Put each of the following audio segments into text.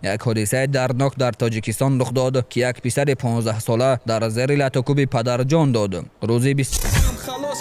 Як ҳодисаи дарднок дар Тоҷикистон рух дод, ки як писари 15-сола дар зери латукӯби падар ҷон дод. Рӯзи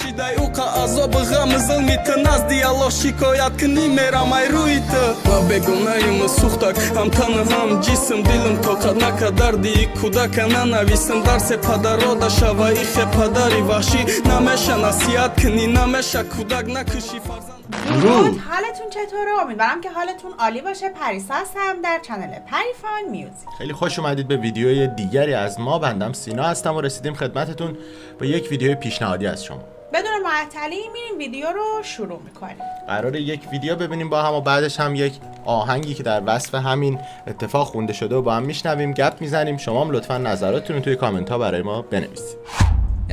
Шидай уқа азоби ғами зулми ту назди Аллоҳ шикоят кунӣ мерам ай рӯи ту. Ма бегонаим сӯхтак ҳам тану ҳам ҷисм, дилам тоқат накард дарди кӯдака нанависам. Дарсе падаро дашава ихе падари ваҳшӣ намеша насиҳат кунӣ намеша кӯдак накушӣ фарзанд. درود، حالتون چطوره؟ امیدوارم که حالتون عالی باشه. پریسا هستم در channel پریفان میوزیک. خیلی خوش اومدید به ویدیوی دیگری از ما. بندم سینا هستم و رسیدیم خدمتتون با یک ویدیوی پیشنهادی از شما. بدون معطلی میریم ویدیو رو شروع میکنیم. قراره یک ویدیو ببینیم با هم و بعدش هم یک آهنگی که در وصف همین اتفاق خونده شده و با هم میشنویم، گپ میزنیم. شما هم لطفا نظراتتون رو توی کامنت ها برای ما بنویسید.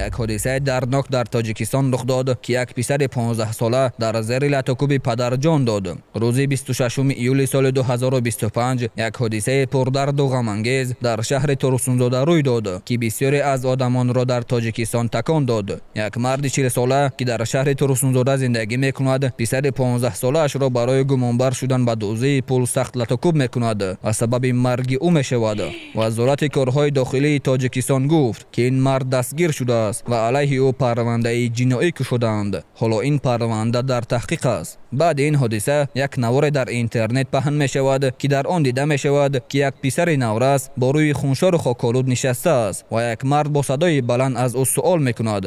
як ҳодисаи дарднок дар Тоҷикистон рух дод, ки як писари 15-сола дар зери латукӯби падар ҷон дод. Рӯзи 26 июли соли 2025 як ҳодисаи пурдарду ғамангез дар шаҳри Турсунзода рӯй дод, ки бисёре аз одамонро дар Тоҷикистон такон дод. Як марди 40-сола, ки дар шаҳри Турсунзода зиндагӣ мекунад, писари 15-солаашро барои гумонбар шудан ба дуздии пул сахт латукӯб мекунад ва сабаби марги ӯ мешавад. Вазорати корҳои дохилии Тоҷикистон гуфт, ки ин мард дастгир шудааст ва алайҳи ӯ парвандаи ҷиноӣ кушодаанд. Ҳоло ин парванда дар таҳқиқ аст. Баъди ин ҳодиса як наворе дар интернет паҳн мешавад, ки дар он дида мешавад, ки як писари наврас бо рӯи хуншору хоколуд нишастааст ва як мард бо садои баланд аз ӯ суол мекунад.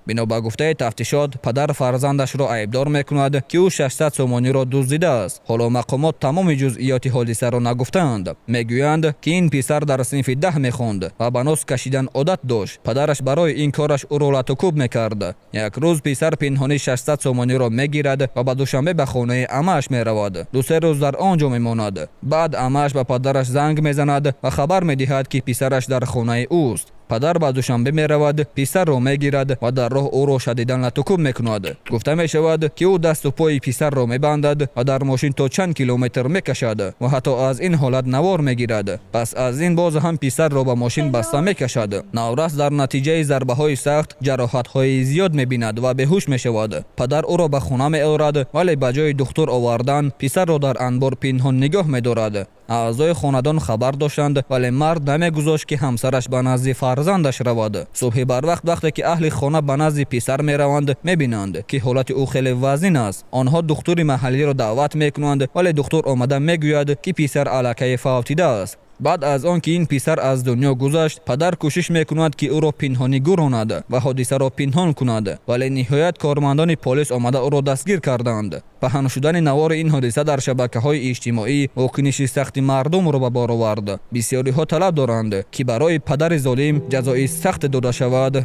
Бино ба гуфтаи тафтишот, падар фарзандашро айбдор мекунад, ки ӯ 600 сомониро дуздидааст. Ҳоло мақомот тамоми ҷузъиёти ҳодисаро нагуфтаанд. Мегӯянд, ки ин писар дар синфи 10 мехонд ва ба нос кашидан одат дошт. Падараш барои ин кораш ӯро латукӯб мекард. Як рӯз писар пинҳонӣ 600 сомониро мегирад ва ба Душанбе ба хонаи амааш меравад. Ду-се рӯз дар он ҷо мемонад. Баъд амааш ба падараш занг мезанад ва хабар медиҳад, ки писараш дар хонаи ӯст. Падар ба Душанбе меравад, писарро мегирад ва дар роҳ ӯро шадидан латукӯб мекунад. Гуфта мешавад, ки ӯ дасту пои писарро мебандад ва дар мошин то чанд километр мекашад ва ҳатто аз ин ҳолат навор мегирад. Пас аз ин боз ҳам писарро ба мошин баста мекашад. Наврас дар натиҷаи зарбаҳои сахт ҷароҳатҳои зиёд мебинад ва беҳуш мешавад. Падар ӯро ба хона меорад, вале ба ҷои духтур овардан писарро дар анбор пинҳон нигоҳ медорад. Аъзои хонадон хабар доштанд, вале мард намегузошт, ки ҳамсараш ба назди фарзандаш равад. Субҳи барвақт вақте ки аҳли хона ба назди писар мераванд, мебинанд, ки ҳолати ӯ хеле вазнин аст. Онҳо духтури маҳаллиро даъват мекунанд, вале духтур омада мегӯяд, ки писар аллакай фавтидааст. Баъд аз он ки ин писар аз дунё гузашт, падар кӯшиш мекунад, ки ӯро пинҳонӣ гуронад ва ҳодисаро пинҳон кунад, вале ниҳоят кормандони полис омада ӯро дастгир карданд. Паҳн шудани навори ин ҳодиса дар шабакаҳои иҷтимоӣ вокуниши сахти мардумро ба бор овард. Бисёриҳо талаб доранд, ки барои падари золим ҷазои сахт дода шавад.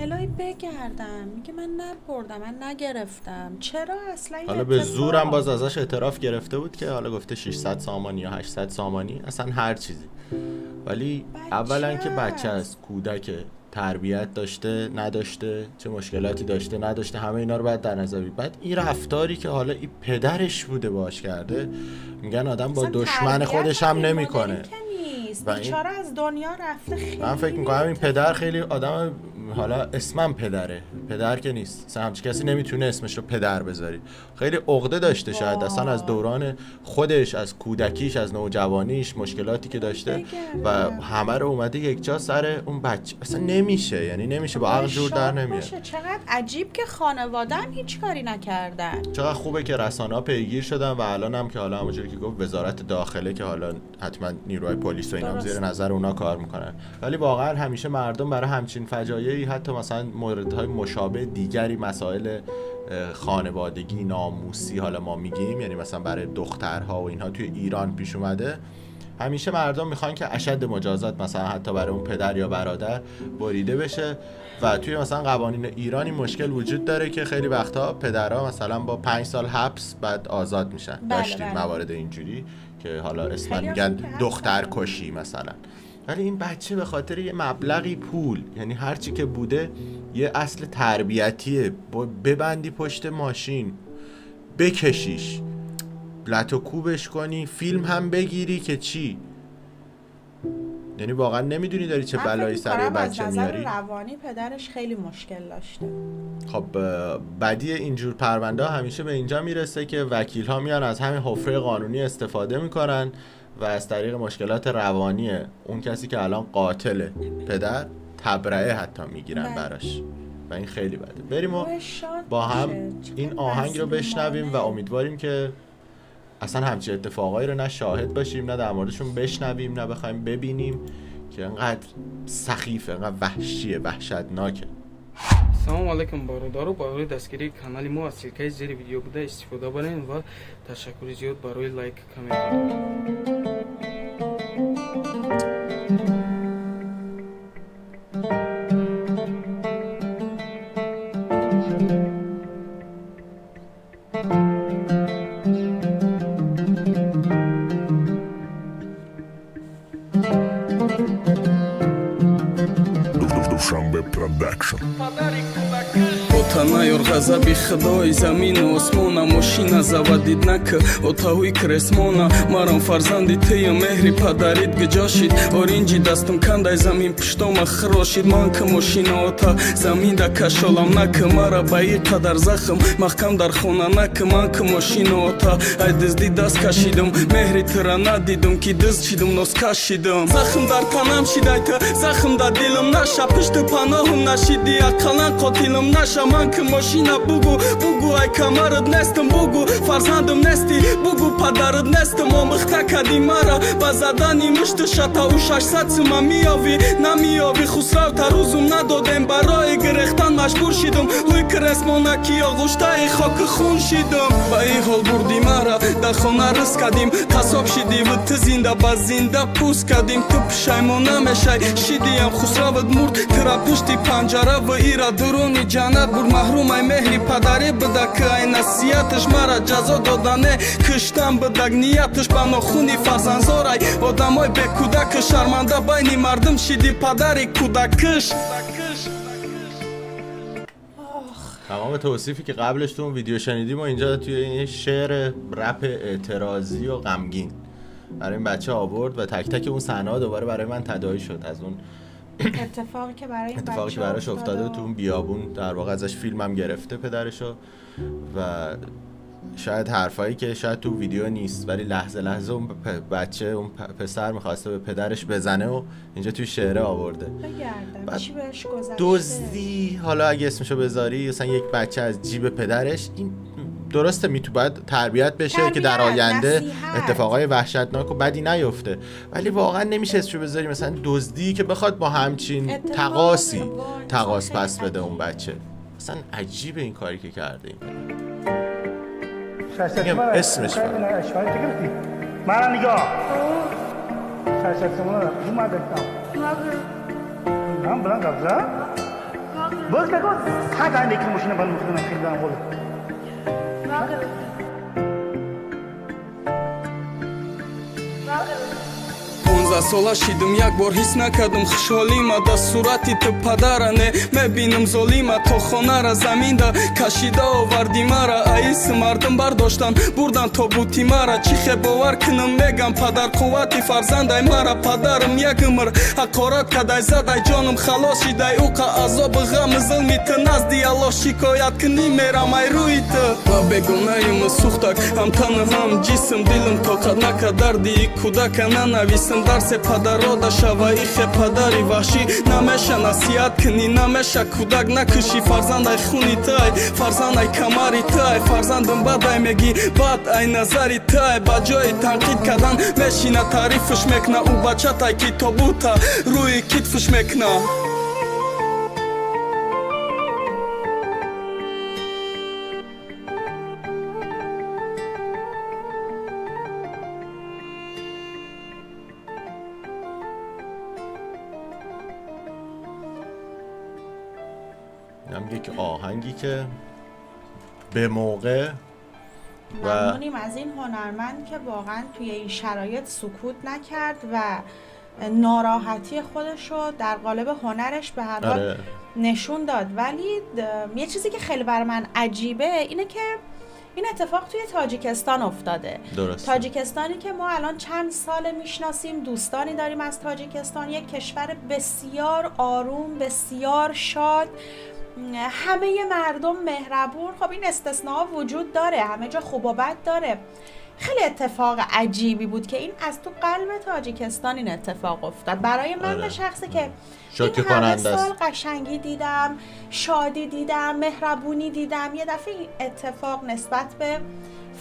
الهی بگردم، میگه من نبردم، من نگرفتم. چرا اصلا؟ حالا به زورم باز ازش اعتراف گرفته بود که حالا گفته 600 سامانی یا 800 سامانی، اصلا هر چیزی. ولی اولا که بچه است، کودک، تربیت داشته نداشته، چه مشکلاتی داشته نداشته، همه اینا رو باید در نظر بگیری. بعد این رفتاری که حالا این پدرش بوده باش کرده، میگن آدم با دشمن خودش هم نمیکنه. بیچاره از دنیا رفته. خیلی من فکر میکنم این پدر خیلی آدم، حالا اسمم پدره، پدر که نیست، اصلا همچین کسی نمیتونه اسمش رو پدر بذاری. خیلی عقده داشته شاید اصلا از دوران خودش، از کودکیش، از نوجوانیش، مشکلاتی که داشته و همه رو اومده یک جا سر اون بچه. اصلا نمیشه، یعنی نمیشه با عقل جور در نمیاد. چقدر عجیب که خانواده‌ام هیچ کاری نکردن. چقدر خوبه که رسانه‌ها پیگیر شدن و الان هم که حالا همونجوری که گفت وزارت داخله که حالا حتما نیروهای پلیس و اینا زیر نظر اونا کار میکنن، ولی واقعا همیشه مردم برای همچین فجایعی، حتی مثلا موردهای مشابه دیگری، مسائل خانوادگی، ناموسی، حالا ما میگیم، یعنی مثلا برای دخترها و اینها توی ایران پیش اومده، همیشه مردم میخوان که اشد مجازات مثلا حتی برای اون پدر یا برادر بریده بشه و توی مثلا قوانین ایرانی مشکل وجود داره که خیلی وقتا پدرها مثلا با 5 سال حبس بعد آزاد میشن. داشتیم موارد اینجوری که حالا اسما میگن دختر کشی مثلا. ولی این بچه به خاطر یه مبلغی پول، یعنی هر چی که بوده یه اصل تربیتیه، ببندی پشت ماشین، بکشیش، لط و کوبش کنی، فیلم هم بگیری که چی؟ یعنی واقعا نمیدونی داری چه بلایی سر بچه میاری. روانی پدرش خیلی مشکل داشته. خب بدی اینجور پرونده همیشه به اینجا میرسه که وکیل ها میان از همین حفره قانونی استفاده میکنن و از طریق مشکلات روانی اون کسی که الان قاتله پدر تبرئه حتی میگیرن براش و این خیلی بده. بریم و با هم این آهنگ رو بشنویم و امیدواریم که اصلا همچین اتفاقایی رو نه شاهد باشیم، نه در موردشون بشنویم، نه بخوایم ببینیم که انقدر سخیفه، انقدر وحشیه، وحشتناکه. سلام علیکم برادرو، برای دستگیری کانال ما از ссылка ی زیر ویدیو بوده استفاده برین و تشکر زیاد برای لایک کامنت. Наёр ғазаби худои замину осмона, мошина завадид нака отаҳои кресмона. Марам фарзанди тую меҳри падарит гиҷошид, оринҷи дастам кандай замин пуштома хирошид. Ман ки мошина ота замин да кашолам нака, мара ба и қадар захм маҳкам дар хона нака. Ман ки мошина ота ай дизди даст кашидам, меҳри тура надидам ки дизд шидам нос кашидам. Захм дар танам шидай ту, захм дар дилам наша, пушту паноҳум нашиди ақаллан қотилам наша. Ман ки мошина бугу, бугу ай камарат нестам, бугу фарзандам нести, бугу падарат нестам. Омӯхта кади мара ба задани мушту шата, ӯ 600 сума миёвӣ намиёвӣ. Хусрав тарӯзум надодем, барои гирехтан маҷбур шидам. Ҳуй кресмона ки оғӯштаи хоки хун шидам. Ба ин ҳол бурди мара дар хона рис кадим, қассоб шидиву ту зинда ба зинда пӯст кадим. Ту пушаймон намешай, шидиям хусрават мурд, тура пушти панҷара ва ира дуруни ҷаннат бур. Маҳрумай меҳри падарӣ буда ки ай насиҳаташ мара ҷазо додане киштан будаг. Нияташ ба нохуни фарзандзорай одамой бекӯдаки, шарманда байни мардум шиди падари кӯдакиш. تمام توصیفی که قبلش تو اون ویدیو شنیدیم و اینجا توی این شعر رپ اعتراضی و غمگین برای این بچه آورد و تک تک اون صحنه‌ها دوباره برای من تداعی شد از اون اتفاقی که برای این اتفاقی که براش افتاده تو اون بیابون. در واقع ازش فیلمم گرفته پدرشو و شاید حرفایی که شاید تو ویدیو نیست ولی لحظه لحظه اون بچه، اون پسر میخواسته به پدرش بزنه و اینجا توی شعره آورده. بگردم چی بهش گذشته؟ دزدی، حالا اگه اسمشو بذاری مثلا یک بچه از جیب پدرش، این درسته میتو باید تربیت بشه تربیت، که در آینده اتفاقای وحشتناک و بدی نیفته، ولی واقعا نمیشه اسمشو بذاری مثلا دزدی که بخواد با همچین تقاسی تقاس پس بده اون بچه. اصلا عجیبه این کاری که کرده این. میگم اسمش من نگاه сола шидам, як бор ҳис накардам хушҳолима. Дар сурати ту падара не мебинам золима. То хонара заминда кашида оварди мара, аиси мардум бардоштан бурдан тобути мара. Чӣ хе бовар кунам мегам падар қуввати фарзандай мара. Падарам як умр ҳақорат кадай задай, ҷонам халос шидай уқа азобу ғаму зулми ту. Назди Аллоҳ шикоят кунӣ мерам ай рӯи ту. Ва бегонаим сӯхтак ҳам тану ҳам ҷисм, дилам тоқат накард дарди кӯдака нанависам. Дарсе падарода шава ихе падари ваҳшӣ намеша насиҳат кунӣ, намеша кӯдак накушӣ. Фарзандай хуни тай, фарзандай камари тай, фарзандам бадай мегӣ бад ай назари тай. Ба ҷои танқид кардан мешина таърифш мекна, ӯ бачатай ки тобута рӯи китфш мекна. یک آهنگی که به موقع و ممنونیم از این هنرمند که واقعا توی این شرایط سکوت نکرد و ناراحتی خودش رو در قالب هنرش به هر حال نشون داد. ولی یه چیزی که خیلی بر من عجیبه اینه که این اتفاق توی تاجیکستان افتاده. درسته. تاجیکستانی که ما الان چند سال میشناسیم، دوستانی داریم از تاجیکستان، یک کشور بسیار آروم، بسیار شاد، همه مردم مهربون. خب این استثناء وجود داره، همه جا خوب و بد داره. خیلی اتفاق عجیبی بود که این از تو قلب تاجیکستان این اتفاق افتاد. برای من به شخصی که این همه سال قشنگی دیدم، شادی دیدم، مهربونی دیدم، یه دفعه این اتفاق نسبت به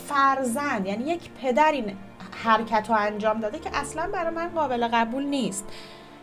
فرزند، یعنی یک پدر این حرکت رو انجام داده که اصلا برای من قابل قبول نیست.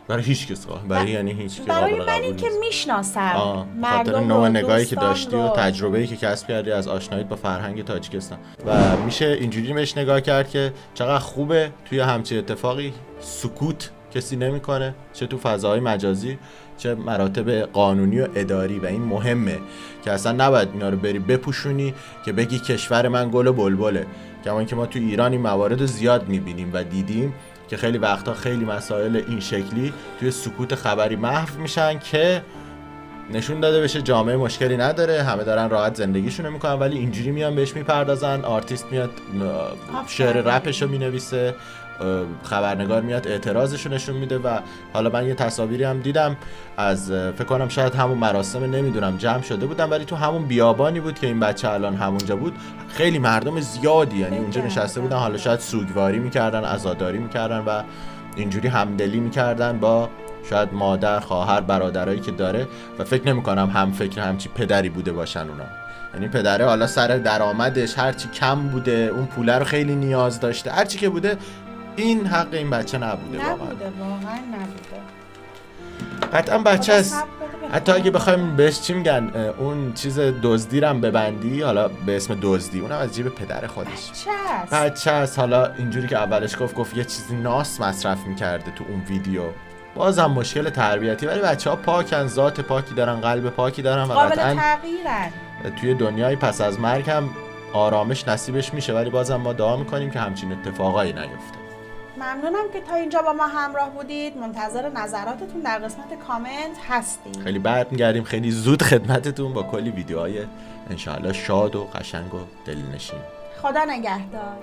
برای هیچ کس، برای یعنی هیچ کس، برای من این که میشناسم مردم، نوع نگاهی که داشتی و تجربه‌ای که کسب کردی از آشناییت با فرهنگ تاجیکستان، و میشه اینجوری بهش نگاه کرد که چقدر خوبه توی همچین اتفاقی سکوت کسی نمیکنه، چه تو فضاهای مجازی چه مراتب قانونی و اداری. و این مهمه که اصلا نباید اینا رو بری بپوشونی که بگی کشور من گل و بلبله، کما اینکه ما تو ایران این موارد رو زیاد میبینیم و دیدیم که خیلی وقتا خیلی مسائل این شکلی توی سکوت خبری محو میشن که نشون داده بشه جامعه مشکلی نداره، همه دارن راحت زندگیشونو میکنن، ولی اینجوری میان بهش میپردازن. آرتیست میاد شعر رپشو مینویسه، خبرنگار میاد اعتراضشو نشون میده. و حالا من یه تصاویری هم دیدم از فکر کنم شاید همون مراسم، نمیدونم، جمع شده بودن، ولی تو همون بیابانی بود که این بچه الان همونجا بود، خیلی مردم زیادی یعنی اونجا نشسته بودن، حالا شاید سوگواری میکردن، عزاداری میکردن و اینجوری همدلی میکردن با شاید مادر، خواهر، برادرایی که داره. و فکر نمیکنم هم فکر همچی پدری بوده باشن اونا، یعنی پدره حالا سر درآمدش هرچی کم بوده، اون پوله رو خیلی نیاز داشته، هرچی که بوده، این حق این بچه نبوده، واقعا نبوده. قطعا بچه است. حتی اگه بخوایم بهش چی میگن اون چیز دزدی رو ببندی، حالا به اسم دزدی، اونم از جیب پدر خودش بچه است. حالا اینجوری که اولش گفت یه چیزی ناس مصرف میکرده تو اون ویدیو، بازم مشکل تربیتی، ولی بچه‌ها پاکن، ذات پاکی دارن، قلب پاکی دارن و قطعا تغییرن. توی دنیای پس از مرگ هم آرامش نصیبش میشه، ولی بازم ما دعا میکنیم که همچین اتفاقایی نیفته. ممنونم که تا اینجا با ما همراه بودید. منتظر نظراتتون در قسمت کامنت هستیم. خیلی برمیگردیم خیلی زود خدمتتون با کلی ویدیوهای انشاءالله شاد و قشنگ و دلنشین. خدا نگهدار.